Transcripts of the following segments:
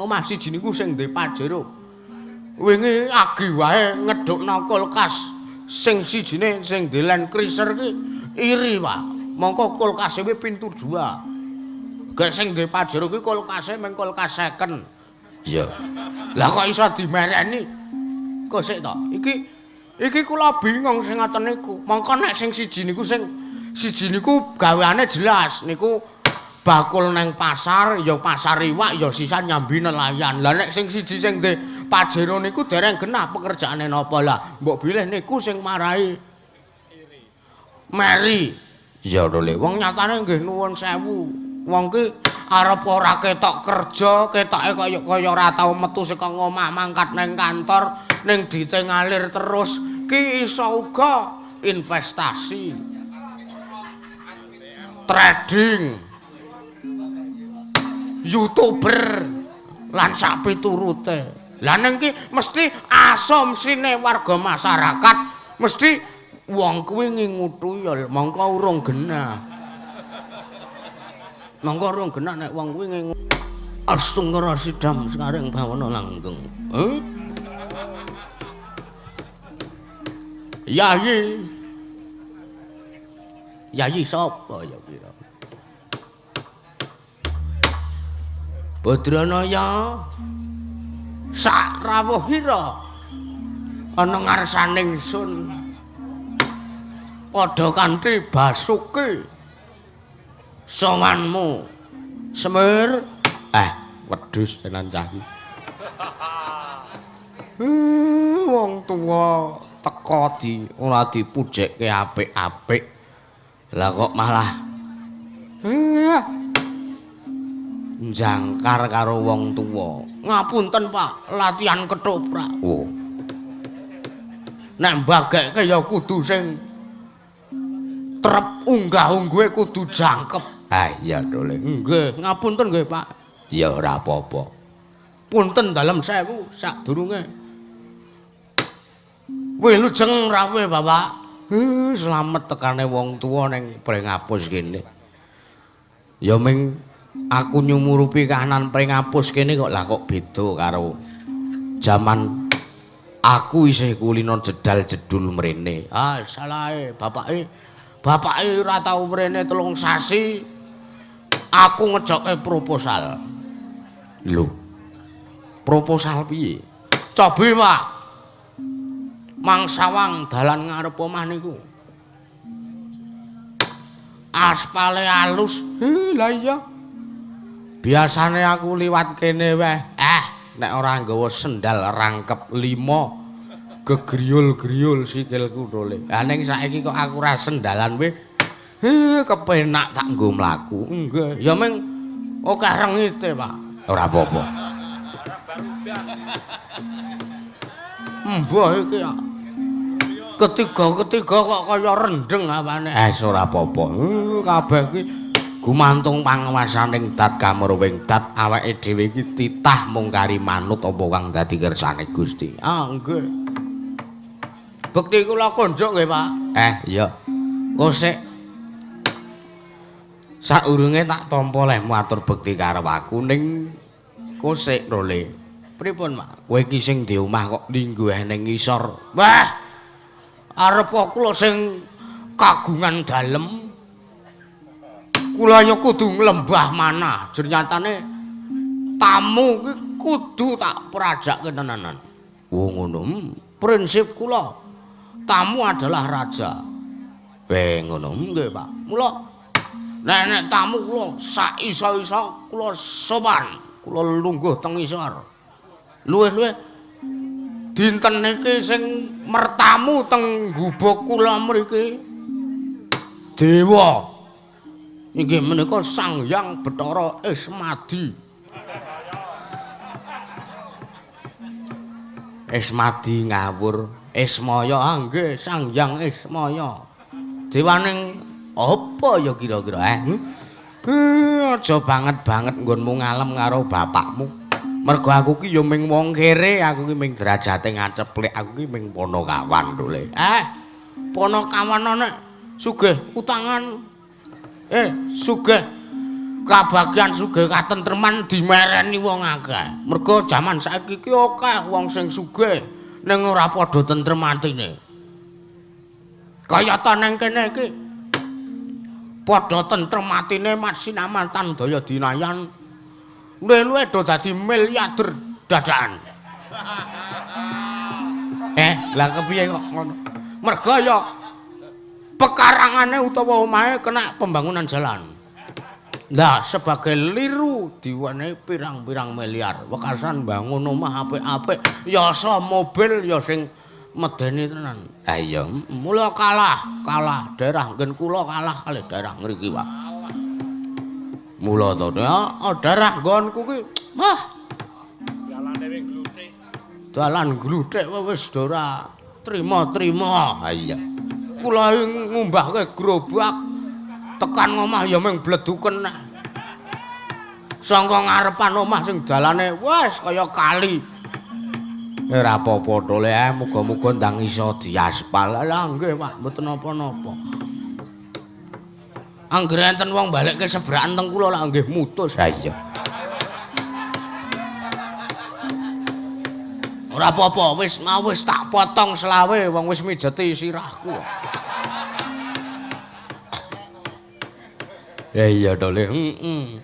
Omah siji niku sing duwe Pajero. Wingi agi wae ngedhukna kulkas sing sijine sing duwe Land Cruiser ki iri, Pak. Mongko kulkase kuwi pintu 2. Gek sing duwe Pajero kuwi kulkase mung kulkas second. Iya. Lah kok iso dimereni? Kok sik to? Iki iki kula bingung sing ngoten niku. Mongko nek sing siji niku sing siji niku gaweane jelas niku bakul neng pasar, ya pasar iwak, ya sisa nyambi nelayan. Lah nek sing siji sing duwe Pajero niku dereng genah pekerjaane napa lah. Mbok bilih niku sing marai iri. Meri. Iya lho Le, wong nyatane nggih nuwun sewu. Wong ki arep ora ketok kerja, ketoke kaya kaya ora tau metu saka ngomah mangkat neng kantor, ning dite ngalir terus. Ki iso uga investasi. Trading. YouTuber lan sak piturute. Lah ning ki mesti asumsine warga masyarakat mesti wong kuwi ngingu tuyul, mongko urung genah. Mongko urung genah nek wong kuwi ngingu. Astungkara sidam sekaring bawana langgeng. Huh? Yayi. Yayi sapa ya kira? Badranaya sak rawuhira ana ngarsane ingsun padha kanthi basuki sowanmu Semir. Wedhus tenan cah iki. Wong tuwa teka di ora dipujekke apik-apik, lah kok malah jangkar karo wong tuwa. Ngapunten Pak, latihan ketoprak. Oh. Nek mbagekke ya kudu sing trep unggah-ungguhe kudu jangkep. Ah iya to Le. Nggih, ngapunten nggih Pak. Ya ora apa-apa. Punten dalem sewu sadurunge. Wilujeng rawuh Bapak. Slamet tekane wong tuwa ning Pringapus kene. Ya ming aku nyumurupi kahanan Pringapus kene kok lah kok beda karo jaman aku isih kulino jedal jedul mrene. Ah salahe bapake. Bapake ora tau mrene 3 sasi. Aku ngejoke proposal. Lho. Proposal piye? Cobi, Pak. Mangsawang dalan ngarep omah niku. Aspale alus. Lah iya. Biasane aku liwat kene wae. Nek ora nggawa sendal rangkep 5 gegriyul-griyul sikilku to Le. Lah ning saiki kok aku ora sendalan wae. Kepenak tak nggo mlaku. Nggih, ya ming akeh rengite, Pak. Ora apa-apa. Mbah iki ya. Ketiga-ketiga kok kaya rendeng apane. Ora apa-apa. Kabeh iki gumantung panguwasaning dat kamurwing dat awake dhewe iki titah mung kari manut apa kang dadi kersane Gusti. Ah nggih. Bekti kula konjuk nggih, Pak. Iya. Engko sik saurunge tak tampa lehmu atur bekti karo aku ning kosik role. Pripun, Pak? Kowe iki sing di omah kok lingguh ning ngisor. Wah. Arep kula sing kagungan dalem. Kula ya kudu nglembah manah. Jer nyatane tamu ki kudu tak prajake tenanan. Oh ngono. Prinsip kula tamu adalah raja. Ngono. Nggih, Pak. Mula nek tamu kula sak iso-iso kula sowan, kula lungguh teng isor. Luwih-luwih dinten niki sing mertamu teng gubuk kula mriki dewa. Inggih menika Sang Hyang Bathara Ismadi. Ismadi ngawur, Ismaya nggih Sang Hyang Ismaya. Dewaning apa ya kira-kira Aja banget-banget nggonmu ngalem karo bapakmu. Mergo aku ki ya ming wong kere, aku ki ming derajate ngaceplik, aku ki ming ponokawan lho Le. Ponokawan nek sugih utangan. Sugih Kabagian sugih katentreman dimereni wong akeh. Mergo jaman saiki iki akeh wong sing sugih ning ora padha tentrem atine. Kayata nang kene iki padha tentrem atine Mas sinaman daya dinayan. Luwe-luwe do dadi miliarder dadakan. Lah kepiye kok ngono? Mergo ya pekarangane utawa omahe kena pembangunan jalan. Lah sebagai liru diwenehi pirang-pirang miliar. Wekasan bangun omah apik-apik, ya sa mobil ya sing medeni tenan. Ha iya, mula kalah, kalah daerah nggen kula kalah kalih daerah ngriki, Pak. Mula to, daerah nggonku ki, wah. Dalane wing gluthik. Dalan gluthik wis ora trima-trima. Ha iya. Kula ngumbahke gerobak tekan omah ya mung bleduken. Sangka ngarepan omah sing dalane wis kaya kali. Ora apa-apa to le, muga-muga ndang iso diaspal. Lah nggih, Pak, mboten napa-napa. Anggere enten wong balekke sebrakan teng kula lak nggih mutus. Ha iya. Ora apa-apa, wis mau wis tak potong selawe wong wis mijeti sirahku. Ya iya to le. Heeh.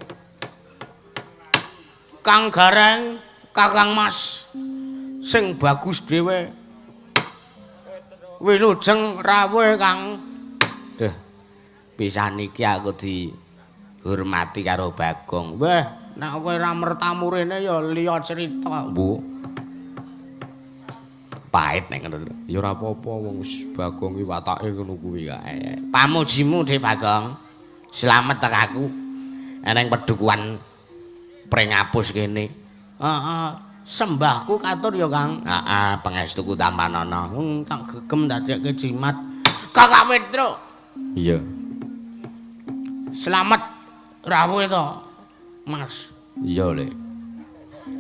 Kang Gareng, Kakang Mas sing bagus dhewe. Wilujeng rawuh Kang. Duh. Pisan iki aku dihormati karo Bagong. Weh, nek kowe ora mertamu rene ya liya cerita, Bu. Pahit nek ngono. Ya ora apa-apa wong wis Bagong iki watake ngono kuwi kae. Pamujimu Dik Bagong. Slamet tek aku. Eneng pedukuhan Pringapus kene. Heeh, sembahku katur ya Kang. Heeh, pangestuku tampanana. Tak gegem dadekke jimat. Kakak Petro. Iya. Slamet rawuh to, Mas. Iya, Le.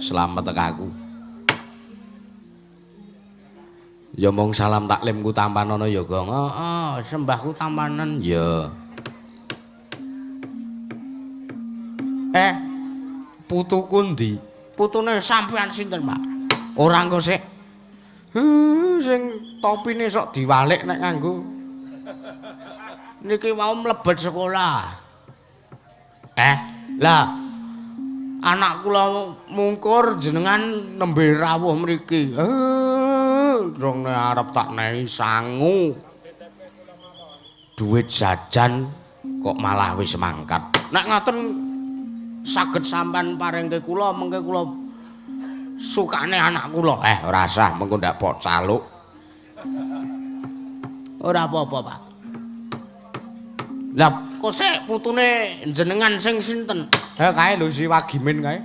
Slamet tek aku. Ya mong salam taklimku tampanana ya, Gong. Heeh, sembahku tampanen ya. Putuku ndi? Putune sampean sinten, Pak? Ora engko sik. Sing topine sok diwalik nek nganggo. Niki wau mlebet sekolah. Lah anak kula mungkur jenengan nembe rawuh mriki. Dong nek arep tak nehi sangu. Duit jajan kok malah wis mangkat. Nek ngoten saged sampean paringke kula, mengke kula sukane anak kula. Ora usah, mengko ndak pok caluk. Ora apa-apa, Pak. Lah kok sik putune jenengan sing sinten? Kae lho si Wagimin kae.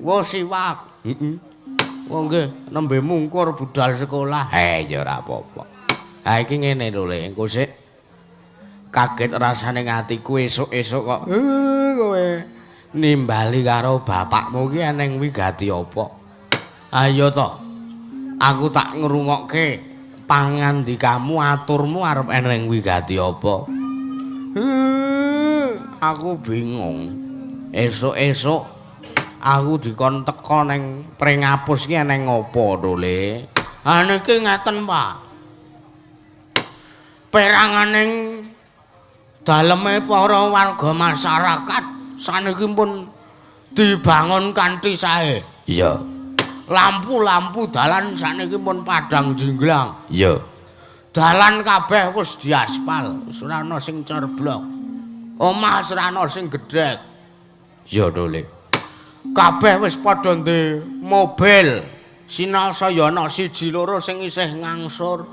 Wo siwak. Heeh. Wo nggih nembe mungkur budal sekolah. Ya ora apa-apa. Ha iki ngene lho Le, engko sik kaget rasane atiku esuk-esuk kok kowe nimbali karo bapakmu ki eneng wigati apa? Ayo to. Aku tak ngrungokke pangandikamu, aturmu arep eneng wigati apa? Aku bingung. Esuk-esuk aku dikon teka ning Pringapus ki eneng apa to, Le? Ha niki ngaten, Pak. Peranganing daleme para warga masyarakat saniki pun dibangun kanthi sae. Iya. Lampu-lampu dalan saniki pun padhang jinglang. Iya. Dalan kabeh wis diaspal, wis ora ana sing cor blok. Omah wis ora ana sing gedhek. Iya to, Le. Kabeh wis padha ndek mobil. Sinasa ya ana siji loro sing isih ngangsur.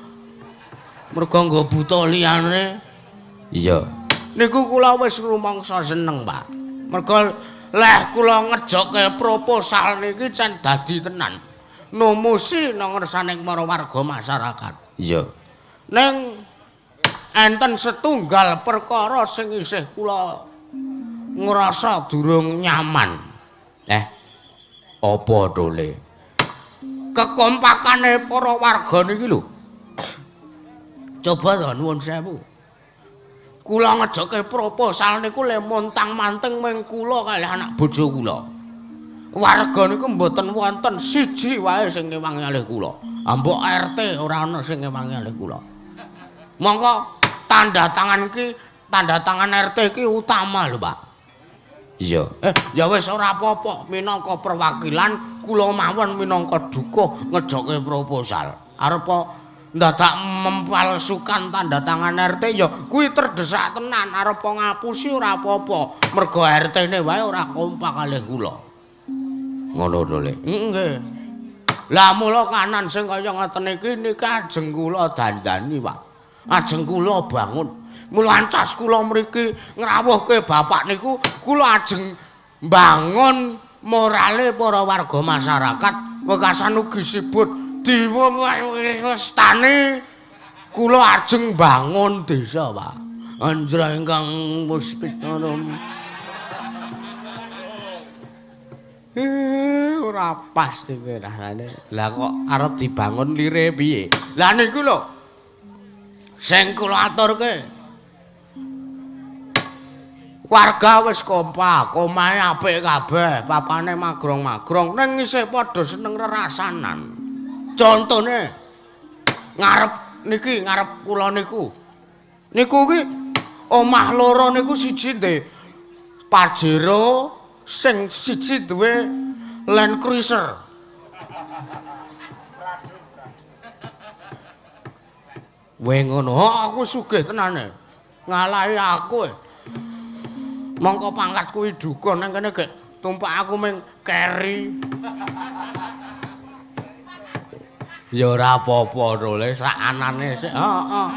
Mergo nggo buta liyane. Iya. Niku kula wis rumangsa seneng, Pak. Mergo leh kula ngejokke proposal niki cen dadi tenan. Numusi nang ngersane para warga masyarakat. Iya. Ning enten setunggal perkara sing isih kula ngrasa durung nyaman. Apa to, Le? Kekompakane para warga niki lho. Coba to nuwun sewu. Kula ngejoke proposal niku le montang-manting ming kula kalih anak bojo kula. Warga niku mboten wonten siji wae sing ngewangi kalih kula. Mbok RT ora ana sing ngewangi kalih kula. Mongko tanda tangan ki, tanda tangan RT ki utama lho, Pak. Iya. Ya wis ora apa-apa, minangka perwakilan kula mawon minangka dukuh ngejoke proposal. Arep ndadak mempalsukan tanda tangan RT ya kuwi terdesak tenan, arep ngapusi ora apa-apa. Mergo RT-ne wae ora kompak kalih kula. Ngono lho, Le. Nggih. Lah mula kanan sing kaya ngeten iki niki ajeng kula dandani, Pak. Ajeng kula bangun. Mula ancas kula mriki ngrawuhke bapak niku kula ajeng mbangun morale para warga masyarakat wekasan ugi sibut diwestani kula ajeng bangun desa, Pak. Anjra ingkang puspita. Ora pas iki rasane. Lah kok arep dibangun lire piye? Lah niku lho sing kula aturke. Warga wis kompak, omahe apik kabeh, papane magrong-magrong, ning isih padha seneng rerasanan. Contone ngarep niki, ngarep kula niku. Niku ki omah loro niku siji ndek Pajero, sing siji duwe Land Cruiser. Weh ngono, aku sugih tenane. Ngalahi aku. Mongko pangkat kuwi dukun nang kene gek tumpak aku ming keri. Ya ora apa-apa to, Le, sak anane sik. Heeh.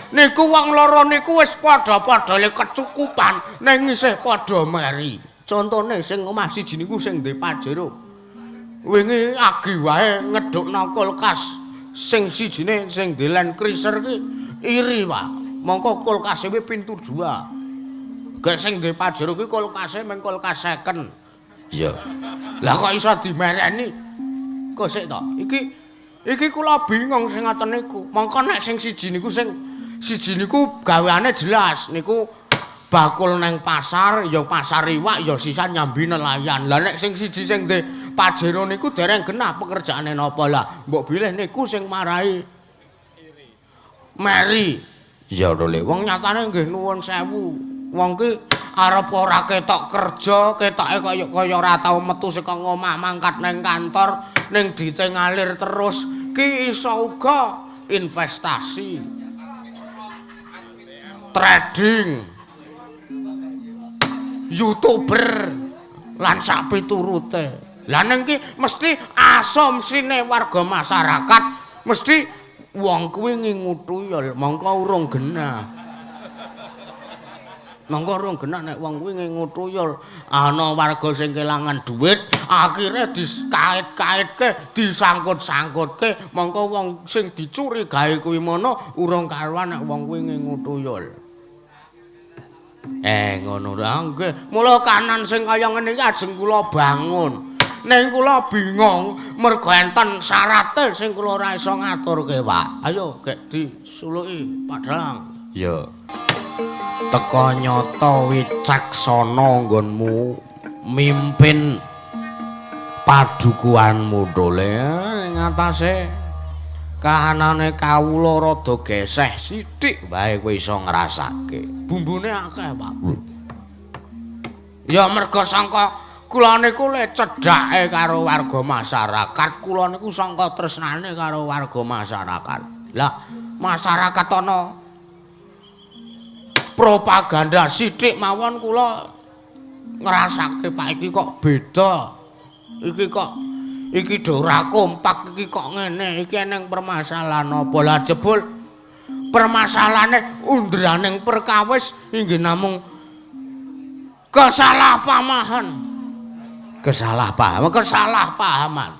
Niku wong loro niku wis padha-padha le kecukupan ning isih padha meri. Contone sing omah siji niku sing ndek Pajero. Wingi agi wae ngedukno kulkas sing sijine sing ndek Land Cruiser ki iri, Pak. Mongko kulkase pintu 2. Gek sing ndek Pajero ki kulkase mung kulkas second. Iya. Lah kok iso dimereni? Kok sik to? Iki kula bingung sing ngoten niku. Mongko nek sing siji niku sing siji niku gaweane jelas niku bakul neng pasar, ya pasar iwak, ya sisan nyambi nelayan. Lah nek sing siji sing ndek Pajero niku dereng genah pekerjaane napa lah. Mbok bilih niku sing marai iri. Meri. Iya lho, Le. Wong nyatane nggih nuwun sewu. Wong ki arep ora ketok kerja, ketoke kaya ora tau metu saka omah mangkat neng kantor, ning dite ngalir terus. Ki iso uga investasi. Trading. YouTuber lan sak piturute. Lah ning ki mesti asumsine warga masyarakat mesti wong kuwi ngingu tuyul, mongko urung genah. Mongko urung genah nek wong kuwi ngingu tuyul, ana warga sing kelangan duit, akhire dikait-kaitke, disangkut-sangkutke, mongko wong sing dicurigae kuwi mono urung karuan nek wong kuwi ngingu tuyul. Ngono ra nggih. Mula kanan sing kaya ngene iki ajeng kula bangun. Ning kula bingung mergo enten syarate sing kula ora iso ngaturke, Pak. Ayo gek disuluki Pak Dalang. Iya. Teka nyata wicaksana nggonmu mimpin padukuhanmu dole ing atase kahanane kawula rada geseh sithik wae kowe iso ngrasake. Bumbune akeh, Pak. Ya mergo sangka kula niku le cedhake karo warga masyarakat, kula niku sangka tresnane karo warga masyarakat. Lah, masyarakat ana propaganda sithik mawon kula ngrasake, Pak, iki kok beda. Iki kok iki do ora kompak, iki kok ngene, iki eneng permasalahan apa. Lah jebul permasalahane undraning perkawis inggih namung kesalahpahaman. Kesalahpahaman, kesalahpahaman.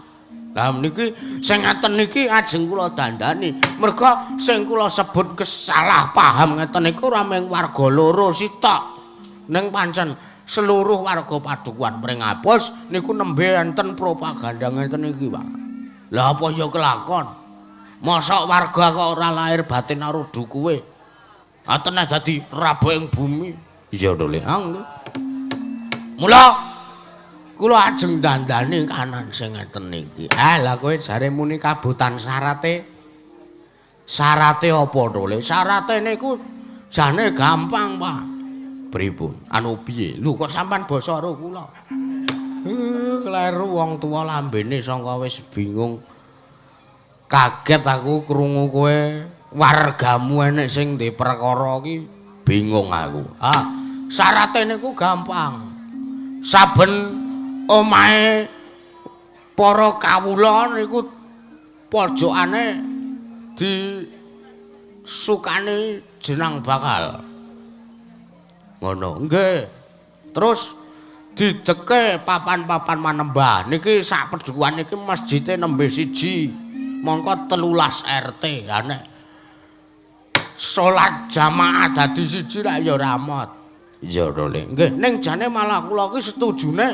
Lah niki sing ngaten niki ajeng kula dandani. Merga sing kula sebut kesalahpaham ngeten niku ora mung warga loro sitok. Ning pancen seluruh warga Padukuhan Pringapus niku nembe enten propaganda ngeten iki, Pak. Lah apa ya kelakon? Mosok warga kok ora lahir batin karo dukuwe. Atene dadi prabu ing bumi. Iya to, Le. Ah, nggih. Mula kula ajeng dandani kanan sing ngeten iki. Ah, lah kowe jare muni kabotan syarate. Syarate apa to, Le? Syarate niku jane gampang, Pak. Pripun? Anu piye? Lho kok sampean basa karo kula? Kleru wong tuwa lambene sangka wis bingung. Kaget aku krungu kowe wargamu enek sing ndek perkara iki bingung aku. Ah, syarate niku gampang. Saben omahe para kawula niku pojokane disukani jenang bakal. Ngono. Nggih. Terus dideke papan-papan manembah. Niki sak pedukuhan niki masjide nembe siji. Mongko 13 RT. Lah nek salat jamaah dadi siji rak ya ramot. Iya to, Le. Nggih, ning jane malah kula iki setujune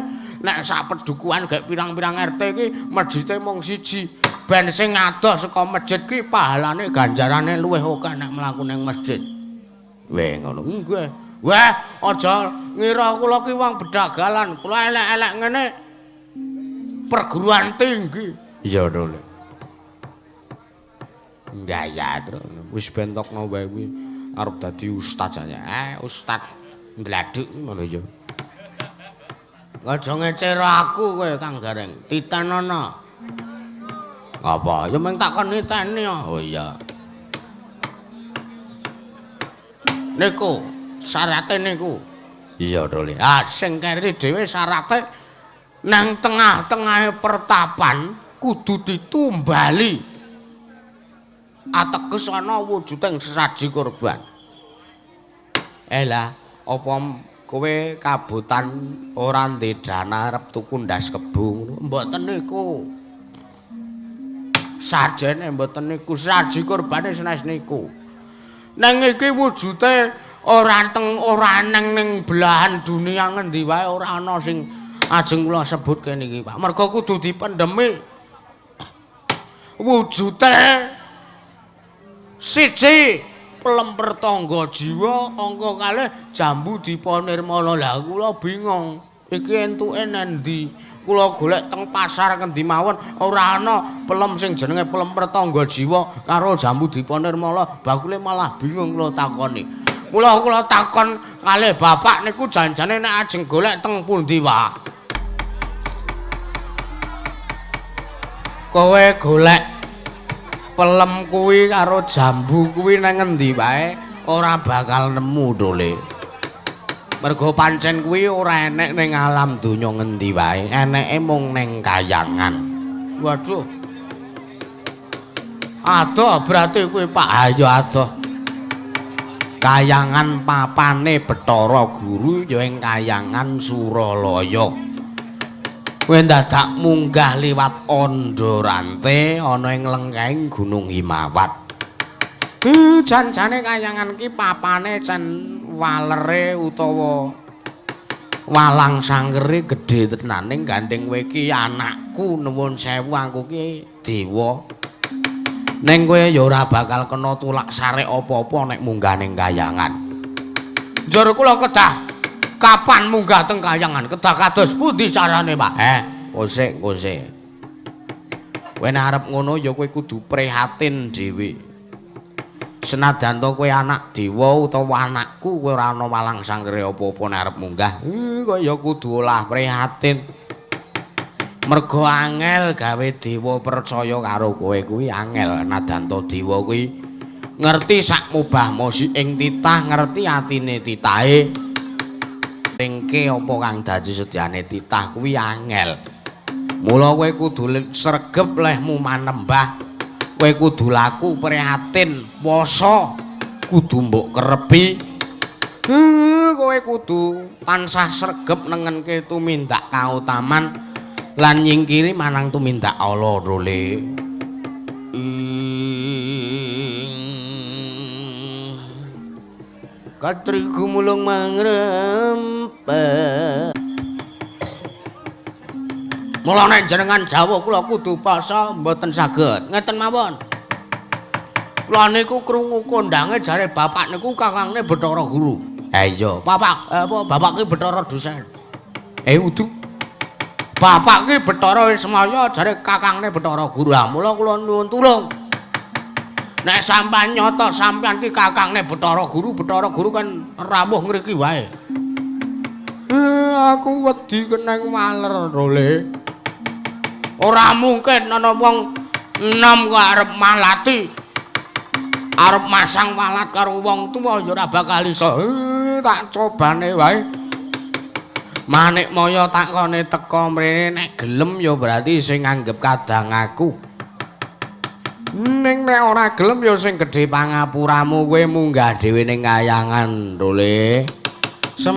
nek sak pedukuhan gek pirang-pirang RT iki masjide mung siji. Ben sing adoh saka masjid ki pahalane ganjarane luwih akeh nek mlaku ning masjid. Weh ngono. Nggih. Wah, aja ngira kula ki wong bedagalan. Kula elek-elek ngene perguruan tinggi. Iya to, Le. Gaya terus wis bentokno wae kuwi arep dadi ustaz aja. Ustaz ndladuk ngono ya. Aja ngecero aku kowe Kang Gareng. Titenono. Apa? Ya mung takon niteni. Oh iya. Niku syarate niku. Iya to, Le. Ah sing keri dhewe syarate nang tengah-tengahe pertapan kudu ditumbali. Ateges ana wujuding sesaji kurban. Lah, apa kowe kabotan ora ndek dana arep tuku ndas kebo ngono? Mboten niku. Sajene mboten niku, saji kurbane sanes niku. Nang iki wujute ora teng ora nang ning belahan dunia ngendi wae ora ana sing ajeng kula sebutke niki, Pak. Mergo kudu dipendhemi. Wujute siji pelemper tangga jiwa, angka kalih jambu dipa nirmala. Lah kula bingung, iki entuke nendi? Kula golek teng pasar ngendi mawon ora ana pelem sing jenenge pelemper tangga jiwa karo jambu dipa nirmala. Bakule malah bingung kula takoni. Mula kula takon kalih bapak niku janjane nek ajeng golek teng pundi, Pak? Kowe golek pelem kuwi karo jambu kuwi nang ngendi wae ora bakal nemu to, Le. Mergo pancen kuwi ora enek ning alam donya ngendi wae, eneke mung ning kayangan. Waduh. Adoh berarti kuwi Pak. Ayo adoh. Kayangan papane Bathara Guru ya ing kayangan Suralaya. Kowe dadak munggah liwat Andharante ana ing lengkeng Gunung Himawat. Jan-jane kayangan ki papane jan walere utawa walang sangkere gedhe tenan ning gandeng kowe iki anakku nuwun sewu aku ki dewa. Ning kowe ya ora bakal kena tulak sarek apa-apa nek munggah ning kayangan. Njur kula kedah kapan munggah teng kayangan? Kedah kados pundi carane, Pak? Kosek, kosek. Kowe nek arep ngono ya kowe kudu prihatin dhewe. Senajan to kowe anak dewa utawa anakku, kowe ora ana walang sangkere apa-apa nek arep munggah. Kowe ya kudu olah prihatin. Mergo angel gawe dewa percaya karo kowe kuwi angel. Nadan to dewa kuwi ngerti sak mubah mosi ing titah, ngerti atine titahe. Ringke apa kang dadi sedyane titah kuwi angel. Mula kowe kudu sregep lehmu manembah. Kowe kudu laku prihatin, poso kudu mbok kerepi. Kowe kudu tansah sregep nengenke tumindak kautaman lan nyingkiri manang tumindak ala, Role. Katri gumulung mangrempet. Mula nek jenengan jawuh kula kudu poso mboten saged. Ngeten mawon. Kula niku krungu kondange jare bapak niku kakangne Bathara Guru. Ha iya, bapak apa bapak ki Bathara dosen. Eh udu. Bapak ki Bathara Ismaya jare kakangne Bathara Guru. Ha mula kula nuwun tulung. Nek sampean nyata sampean ki kakangne Bathara Guru, Bathara Guru kan rawuh ngriki wae. Aku wedi keneng maler, Role. Ora mungkin ana wong enom kok arep malati. Arep masang walat karo wong tuwa ya ora bakal iso. Tak cobane wae. Manikmaya tak kone teka mrene nek gelem ya berarti sing nganggep kadang aku. Ning nek ora gelem ya sing gedhe pangapuramu kowe munggah dhewe ning kayangan, Role.